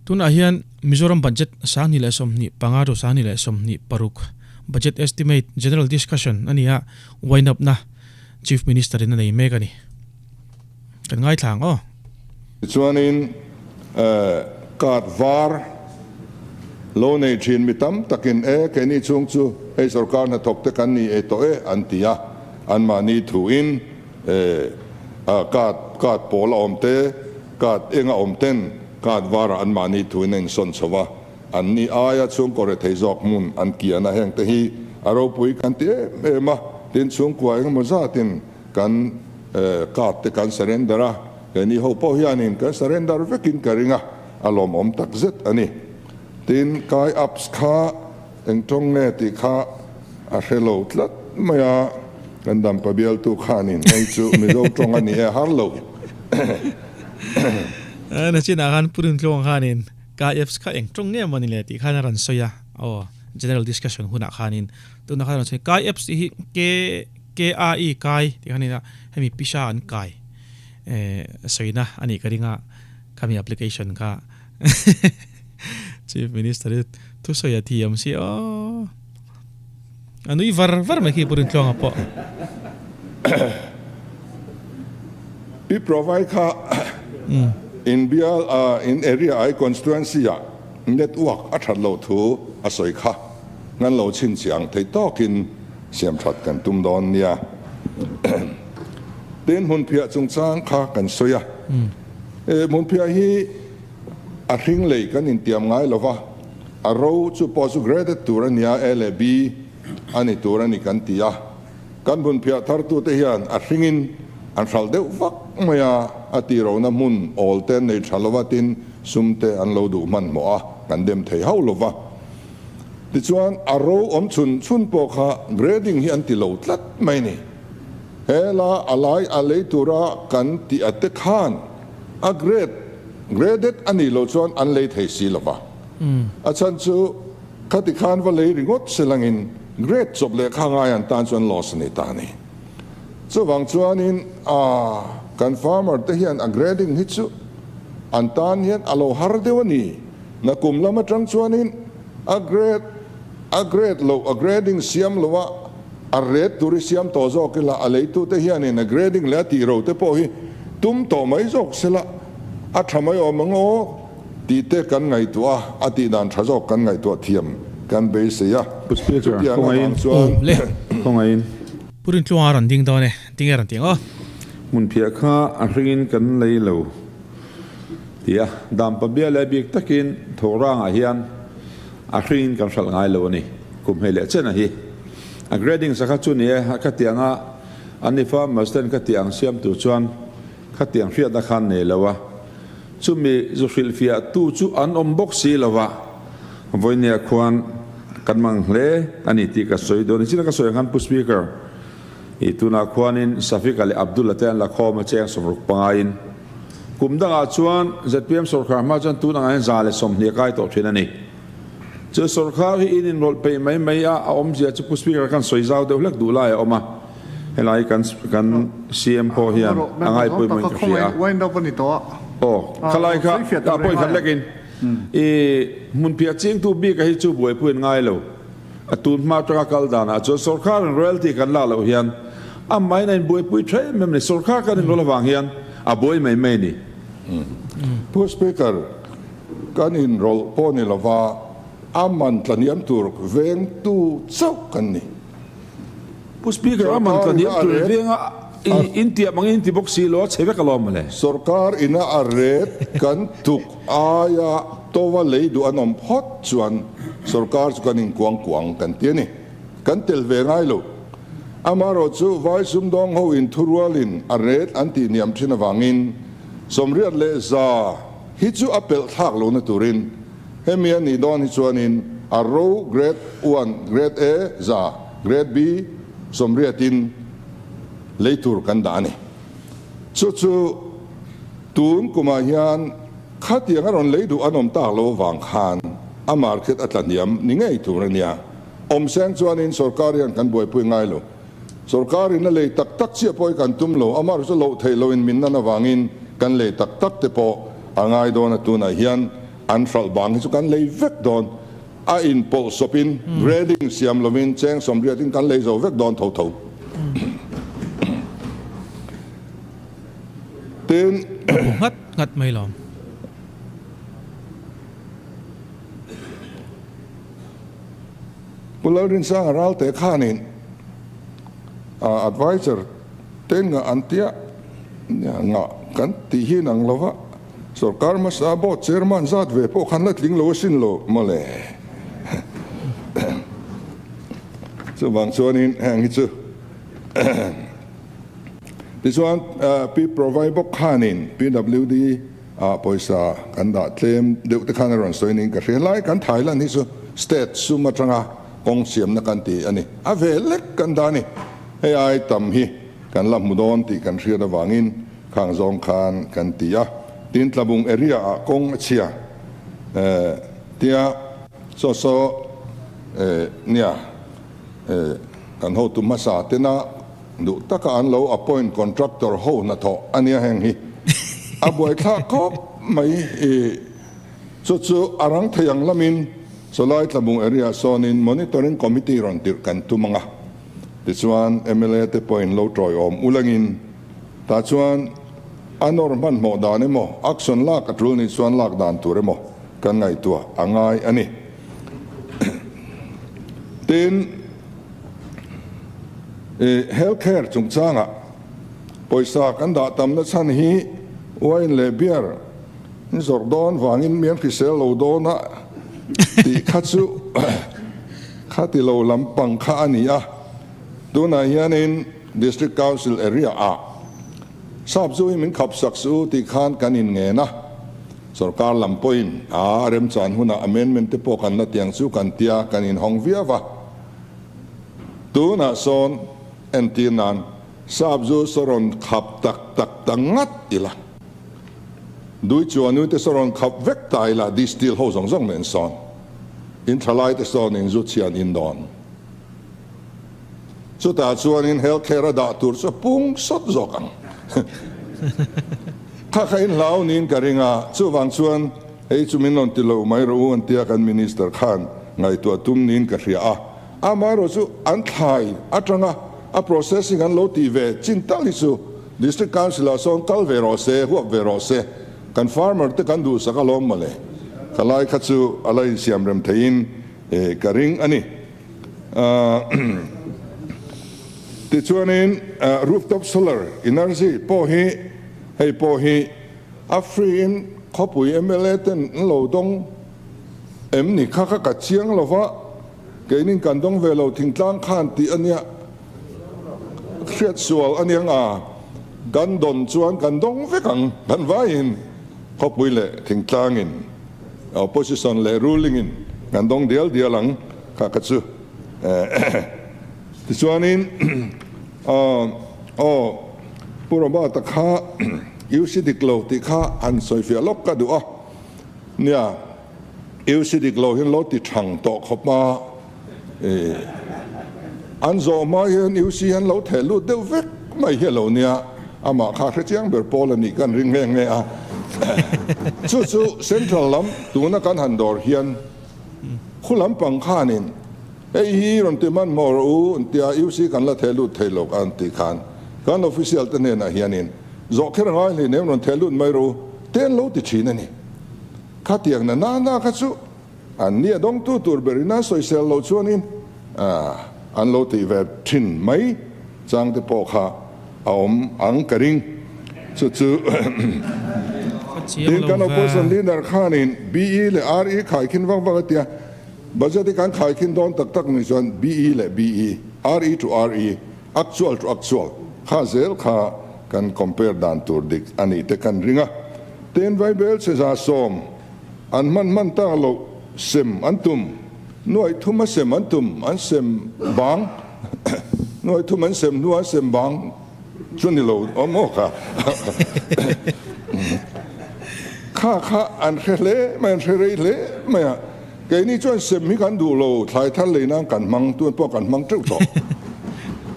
Tunah hian Mizoram Budget 2025 to 2026 Budget Estimate General Discussion a ni a, wind up na Chief Minister in a nei mek a ni. Kan ngaithla ang aw. Tichuanin card var lo nei thin mi tam takin e keini chhung chu hei sorkar hnathawk te kan ni e tawh e an ti a, anmahni thuin card card pawl a awm te, card eng a awm ten card varah anmahni thuin a insawn chho a, anni aia chhungkaw rethei zawk hmun an kian a, hengte hi a ropui kan ti em em a, tin chhungkua engemaw zatin Kan card te kan surrender a, keini ho pawh hianin kan surrender vekin ka ring a, a lawmawm tak zet a ni. Tin, Kai apps kha eng tawng nge tih kha a hre lo tlat mai a, kan dampa bialtu khanin hei chu Mizo tawng a ni e har lo. Nachinah khan Pu Rintlawng khanin Kai apps kha eng tawng nge maw ni le tih khan a rawn sawi a, aw general discussion hunah khanin tunah khan a rawn sawi Kai apps tih hi K KAI kai tih khan ina hemi pisha an kai sawina a nih ka ring a, khami application kha Chief Minister hi thusawi a thiam si aw. A nui var var mai khi Pu Rintluanga pawh. Pi provide kha in bial in area ai constituency ah network a that loh thu a sawi kha ngan lo chhinchhiah ang thei tawkin Siam that kan tum dawn nia. Tin, hmunphiah chungchang kha kan sawi a. Hmunphiah hi a hring lei kan intiam ngai lo va, a ro chu pawh chu graded tur a nia, A leh B a ni tur a ni kan ti a. Kan hmunphiah thartute hian a hringin an hralh deuh vak mai a, a tihrohna hmun awl te an nei tha lo va, tin sum te an lo duh hmanhmawh a, kan dem thei hauh lo va. Tichuan, a ro awm chhun chhun pawh kha grading hi an ti lo tlat mai ni. He la a lai a lei tura kan tih a te khan a grade, graded a nih loh chuan an lei thei si lova. A chhan chu khati khan va lei ringawt se langin grade chawp leh kha ngai an tan chuan loss a ni ta a ni. Chuvang chuanin a kan farmer te hian a grading hi chu an tan hian a lo har deuh a ni. Nakum lam atang chuanin a grade a grade loh a grading siam lo a, a ret tur hi siam tawh zawk ila a leitute hianin a grading leh a tih ro te pawh hi tum tawh mai zawk sela a tha mai awm ang aw tih te kan ngaihtuah a, a tih dan tha zawk kan ngaihtuah thiam kan beisei a. Pu Speaker, Chutiang khawngaihin, avang chuan. Aw le. Khawngaihin. Pu Rintluanga rawn ding dawn e, tinge rawn ti ang aw. Hmunphiah kha a hringin kan lei lo. Ti a, Dampa bia leh bik takin Thawhrangah hian a hringin kan hralh ngai lo a ni. Kum hei leh chena hi a grading sakha chu ni e, a khatianga an ni farmers ten khatiang siam tur chuan khatiang hriatna khan nei lo a, chumi zu hrilhfiah tu chu an awm bawk si lo va, vawinia khuan kan mang hle a ni tih ka sawi dawn. Nichina ka sawi ang khan Pu Speaker, i tunah khuanin Safika leh Abdul-a te an la khawm a cheng 65in. Kum dangah chuan zpm sawrkhar hma chuan tun angah hian 120 a kai tawh thin a ni. Chu sawrkhar hi in inrawlh peih mai mai a, a awmzia chu Pu Speaker khan sawi zau deuh hlek duh lai a awm a, helai kan kan CM pawh hian a ngaipawimawhin ka hria a. Aw, khalai kha a pawi khat lekin i hmunphiah chingtu bika hi chu buaipuiin ngai lo. A tun hma atanga kal danah chuan sawrkharin royalty kan lak loh hian a main a inbuaipui tha em em a ni. Sawrkhar kan inrawl avang hian a buai mai mai a ni. Pu Speaker, kan inrawlh pawh ni lova a man tlahniam tur vengtu chauh kan ni. Pu Speaker, a man tlahniam tur venga intiam angin inti bawk si lo a, chhe vek alawm mawle. Sawrkar ina a ret kan tuk aia tova lei duh an awm phawt chuan sawrkar chu kan inkuang kuang kan ti a ni. Kan tel ve ngai lo. Amaherawh chu vai sumdawng ho in thurualin a ret an tih niam thin avangin 81 hi chu a pelh thlak lohna turin hemi a nih dawn hi chuanin a ro grade one, grade A za, grade B sawmriatin lei tur kan dah a ni. Chu chu tun kumah hian khatiang a rawn lei duh an awm tak lo avang khan a market a tla hniam ni ngei tur a nia. Awmseng chuanin sorkar hian kan buaipui ngai lo. Sorkarin a lei tak tak chiah pawh hi kan tum lo, amah chu loh theih loin min nan avangin kan lei tak tak te pawh a ngai dawn a tunah hian. an hralh bang hi chu kan lei vek dawn. A inpawlh sawpin grading siam lovin cheng 80 in kan lei zo vek dawn tho tho. Tin. A bu nghat nghat mai lawm. Pu Lalrinsanga Ralte khanin adviser te ngah an tia ngah kan tih hi inang lova, sorkar hmasa board chairman zat ve pawh khan la tling lo asin lo mawle. Chuvang chuanin heng hi chu tichuan Pi Provai bawk khanin PWD ah pawisa kan dah tlem deuh te khan a rawn sawi niin ka hria. Helai kan Thailand hi chu state sum atanga kawng siamna kan ti a ni. A ve lek kan dah a ni. Hei ai tam hi kan la hmu dawn tih kan hriat avangin khang zawng khan kan ti a. Tin Tlabung area ah kawng a chhia tia saw saw nia kan hotu hmasa tena Duh taka an lo appoint contractor ho hnathawh a nia heng hi a buaithlak khawp mai i chu chu a rang thei ang lamin Chawlai Tlabung area sawnin monitoring committee rawn tirh kan tum ang a, tichuan mla te pawhin lo tawiawm ulangin tah chuan a nawr hmanhmawh dan emaw action lak a tul nih chuan lak dan tur emaw kan ngaihtuah a ngai a ni. Tin. Health care chungchangah pawisa kan dah tamna chhan hi wine leh beer in zawrh dawn vangin mi an hrisel lo dawn a tih kha chu kha ti lo lampang kha a ni a. Tunah hianin District Council area ah sap zu hi min khap sak suh u tih khan kan inngen a, sorkar lam pawhin a remchan hunah amendment te pawh kan la tiang chu kan tia kan inhawng viau a. Tunah sawn entir nan sap zu saw rawn khap tak tak ta ngat ila, dui chuanui te saw rawn khap vek ta ila, distill ho zawng zawng nen sawn in thalai te sawn in zu chhian in dawn. Chutah chuanin health care a dah tur chu a pung sawt zawk ang. Kha kha in hlau niin ka ring a, chuvang chuan hei chu min rawn ti lo mai rawh u an tia kan minister khan ngaihtuah tum niin ka hria a. Amaherawh chu an thlai atanga a processing an lo tih ve chin tal hi chu District Council ah sawn kal ve rawh se, huap ve rawh se, kan farmer te kan duhsak alawm mawle. Ka lai kha chu a la insiam rem theiin ka ring a ni. Tichuanin rooftop solar energy pawh hi hei pawh hi a free in khawpui mla ten an lo dawng em ni kha kha ka chiang lo va, keinin kan dawng ve lo thingtlang khan tih a nia hriat sual a niang a, kan dawn chuan kan dawng vek ang kan vaiin khawpui leh thingtlangin opposition leh ruling in kan dawng dial dial ang. Kha kha chu tichuanin aw Pu Robert-a kha UC dik lo tih kha han sawifiah lawk ka duh a, nia UC dik lo hian lo ti thang tawh khawp a, an zawh hma hian UC hian lo theh lut deuh vek mai hi a lo nia, amah kha hrechiang ber pawl a nih kan ring nghe nghe a, chu chu Central lam tuna kan han dawr hian. Khu lampang khanin, Hei hi rawn ti hmanhmawh rawh u, an ti a, UC kan la theh lut thei lo an tih khan kan official te hnenah hianin zawh kher ngai hlei nem rawn theh lut mai rawh u, te an lo ti thin a ni. Khatiang na na na kha chu an nia dawngtu tur berin an sawisel loh chuanin an lo tih ve thin mai chang te pawh kha a awm ang ka ring. Chu chu tin kan opposition leader khanin BE leh RE khaikhin vak vak a tia, budget hi kan khaikhin dawn tak tak ni chuan BE leh BE, RE to RE, actual to actual kha zel kha kan compare dan tur dik a nih te kan ring a. Tin Vaibel che 100 an hman hman tak loh sem an tum, nuaih thum a sem an tum, an sem bang. Nuai thum an sem hnu an sem bang chu ni lo awm aw kha. Kha kha an hre hle mai, an hre rei hle mai a. Keini chuan sem hi kan duh lo, thlai thar lei nan kan hmang, tun pawh kan hmang teuh tawh.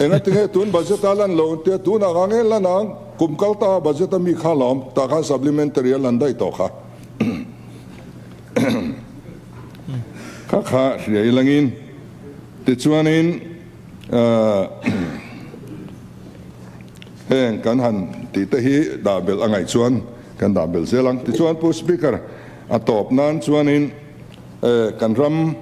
Engatinge tun budget a lan lo tia tunah nga nge lan ang, kum kal ta budget a mi kha la awm, tah khan supplementary a lan daih tawh kha. Kha kha hria ilangin tichuanin heng kan han tih te hi dah belh a ngaih chuan kan dah belh zel ang. Tichuan Pu Speaker, a tawp nan chuanin kan ram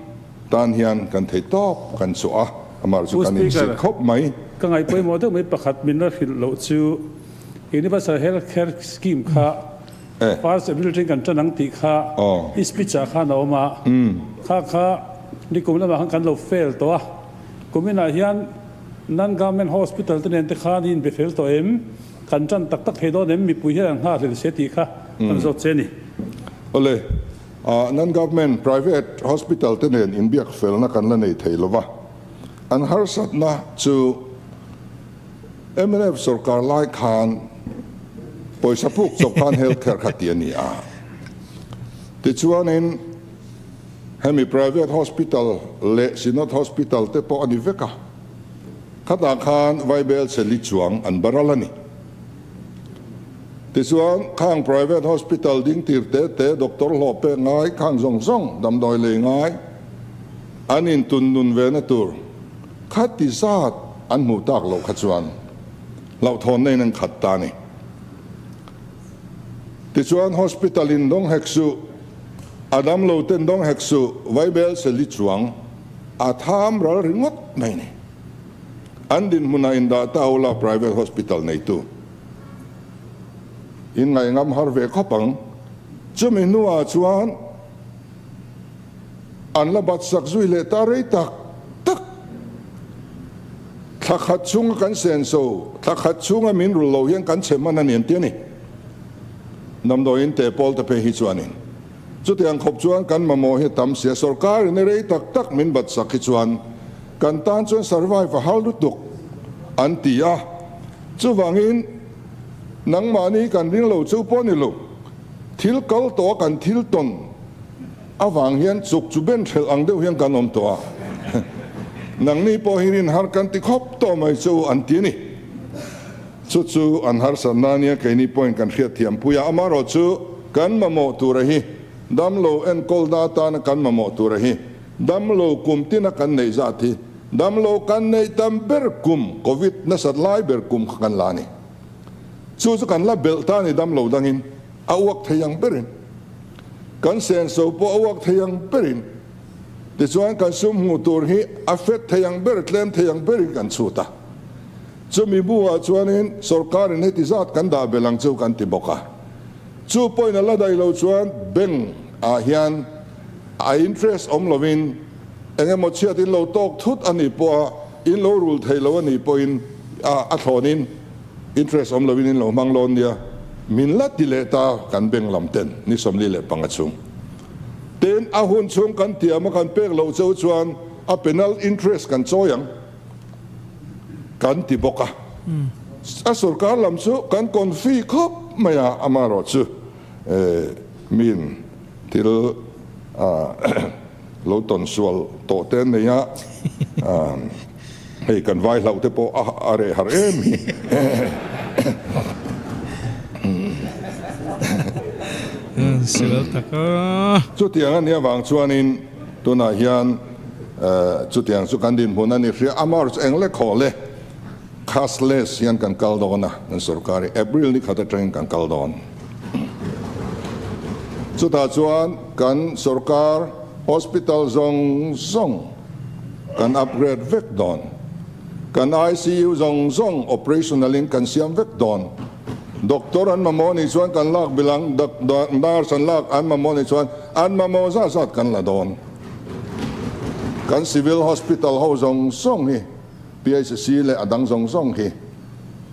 tan hian kan thei tawp kan chhuah a, amah chu Pu kan insit Speaker, khawp mai. ka ngaihpawimawh deuh mai pakhat min la hrilh loh chu Universal Health Care Scheme kha First April atangin kan tan ang tih kha i speech ah khan a awm a, kha kha nikum lamah khan kan lo fail tawh a, kuminah hian Non-Government Hospital te nen te khan i inbe fel tawh em? Kan tan tak tak thei dawn em? Mipui hian an nghak hlel se tih kha kan zawt che a ni. Awle, Non-Government Private Hospital te nen inbiak felna kan la nei thei lova, an harsatna chu Mnf sorkar lai khan pawisa puk chawp khan health care kha ti a ni a. Tichuanin hemi private hospital leh Synod hospital te pawh a ni vek a. Khatah khan Vaibel cheli chuang an baral a ni. Tichuan khang private hospital ding tir te te doctor hlawh pek ngai khang zawng zawng damdawi lei ngai an intun nun ve na tur Khati zat an hmuh tak loh kha chuan hlauhthawnna in an khat ta a ni. Tichuan hospital in dawng hek suh, a damlo ten dawng hek suh, Vaibel seli chuang a tham ral ringawt mai a ni. An dinhmunah indah ta ula private hospital neitu in ngaihngam har ve khawp ang. Chumi hnuah chuan An la bat sak zui leh ta rei tak tak. Thla khat chhunga kan senso, thla khat chhunga min rul lo hian kan chhe hman a ni an ti a ni. Damdawiin teh pawl te phei hi chuanin chutiang khawp chuan kan mamawh hi a tam sia, sorkar in a rei tak tak min bat sak hi chuan kan tan chuan survive a har lutuk an ti a. Chuvangin nangmahni kan ring lo chu pawh ni lo, thil kal tawh a kan thil tawn Avang hian chuk chu ben hrelh ang deuh hian kan awm tawh a, nangni pawh hi rin har kan ti khawp tawh mai chu an ti a ni. Chu chu an harsatna ania keini pawhin kan hriatthiam pui a, amaherawh chu kan mamawh tura hi damlo enkawlna atana kan mamawh tura hi damlo kum tina kan neih zat hi damlo kan neih tam ber kum covid nasat lai ber kum kha kan la a ni. Chu chu kan la belh ta a ni damlo dangin a uak thei ang berin. Kan senso pawh a uak thei ang berin, tichuan kan sum hmuh tur hi a fet thei ang ber, tlem thei ang berin kan chhut a. Chumi buah chuanin sorkarin heti zat kan dah belh ang chu kan ti bawk a. Chu pawhin a la daih lo chuan bank ah hian a interest awm lovin eng emaw chhiat in lo tawk thut a nih pawha in lo rul thei lo a nih pawhin a thlawnin Interest awm lovin in lo hmang lawn nia, min la ti leh ta kan bank lam ten ni 45 chhung. Tin, a hun chhung kan tiam a kan pek loh cheu chuan a penal interest kan chawi ang kan ti bawk a. A sorkar lam chu kan confi khawp mai a, amaherawh chu min thil lo tawn sual tawh te an nei a, hei kan vai hlauh te pawh a reh har em hi. Sual tak a. Chutiang a nih avang chuanin tunah hian chutiang chu kan dinhmun a ni hria a, March eng le khaw le cashless hian kan kal dawn a, kan sorkar hi April ni khat atangin kan kal dawn. Chutah chuan kan sorkar hospital zawng zawng kan upgrade vek dawn. Kan ICU zawng zawng operational in kan siam vek dawn. Doctor an mamawh nih chuan kan lak bil ang, nurse an lak an mamawh nih chuan an mamawh zat zat kan la dawn. Kan civil hospital ho zawng zawng hi PHC leh a dang zawng zawng hi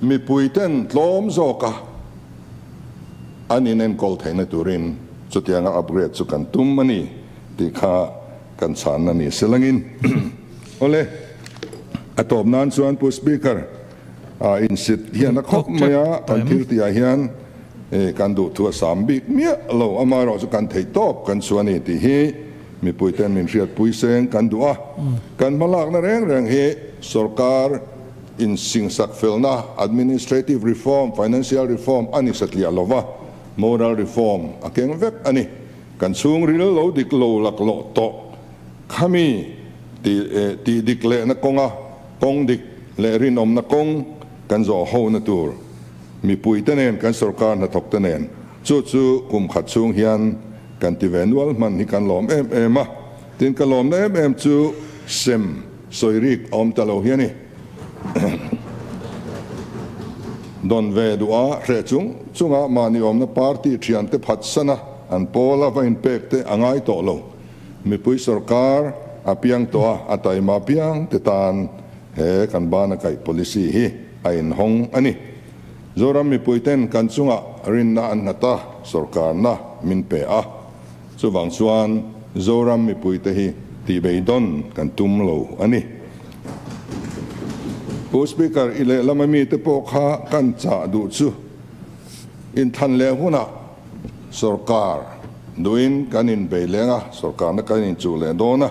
mipui ten tlawm zawk a an inenkawl theihna turin chutianga upgrade chu kan tum a ni tih kha kan chhanna ni selangin. Awle, a tawp nan chuan Pu Speaker, insit hian a khawp mai a, kan thil tihah hian kan duhthu a sam bik miah lo, amaherawhchu kan theih tawp kan chu a ni tih hi Mipuiten min hriatpui seng kan duh a, kan hmalakna reng reng hi sorkar insingsak felna, administrative reform, financial reform a ni satliah lova, moral reform a keng vek a ni. Kan chhungril lo dik lo laklawh tawh. Khami ti tih dik lehna kawnga kawng dik leh rinawmna kawng kan zawh hona tur mipuite nen kan sorkar hnathawkte nen chu chu kum khat chhung hian kan ti ve nual hman hi kan lawm em em a. Tin ka lawmna em em chu sem sawi rik a awm ta lo hi a ni. Dawn ve duh a hreh chung chunga mahni awmna party thiante phatsana an pawla va inpek te a ngai tawh lo. Mipui sorkar a piang tawh a, a taima piang te tan he kan bana kaih policy hi a inhawng a ni. Zoram mipui ten kan chungah rinna an nghat a, sorkarna min pe a. Chuvang chuan Zoram mipui te hi tihbeidawn kan tum lo a ni. Pu Speaker, i lehlam ami te pawh kha kan chah duh chu inthan leh hunah Sorkar duhin kan inbei leng a, sorkarna kan inchuh leh dawn a.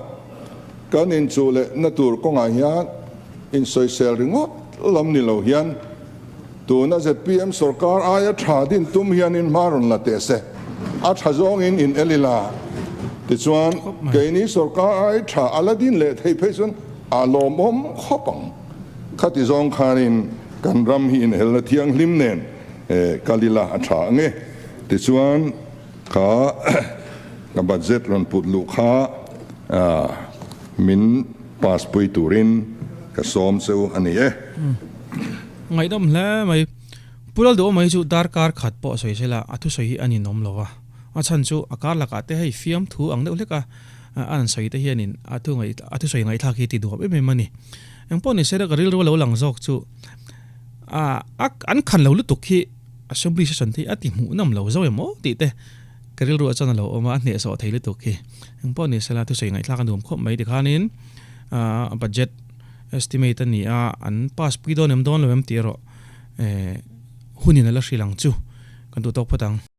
Kan inchuh lehna tur kawngah hian insawisel ringawt lam ni lo hian tuna zpm sorkar aia tha din tum hianin hma rawn la teh se, a tha zawngin in el ila. Tichuan, keini sorkar ai tha a la din leh theih phei chuan a lawmawm khawp ang. Khati zawng khanin kan ram hi inhelna thianghlim nen Kal ila a tha ang e. Tichuan kha ka budget rawn put luh kha min pass pui turin ka sawm cheu a ni e. Ngaihdam hle mai. Pu Lalduhawma hi chu darkar khat pawh sawi sela a thusawi hi a ninawm lo va. A chhan chu a kar lakah te hei fiamthu ang deuh hlek a an sawi te hianin a thu a thusawi ngaihthlak hi ti duhawm em em a ni. Engpawh ni sela ka rilru a lo lang zawk chu. A an khan lo lutuk hi assembly session te hi a ti hmuh nawm lo zo em aw tih te ka rilru ah chuan a lo awm a, a hnehsawh thei lutuk hi. Engpawh ni sela thusawi ngaihthlak a nuam khawp mai tikhanin a budget estimate a ni a, an pass pui dawn em dawn lo em tih erawh hunin a la hrilh ang chu kan duh tawk phawt ang.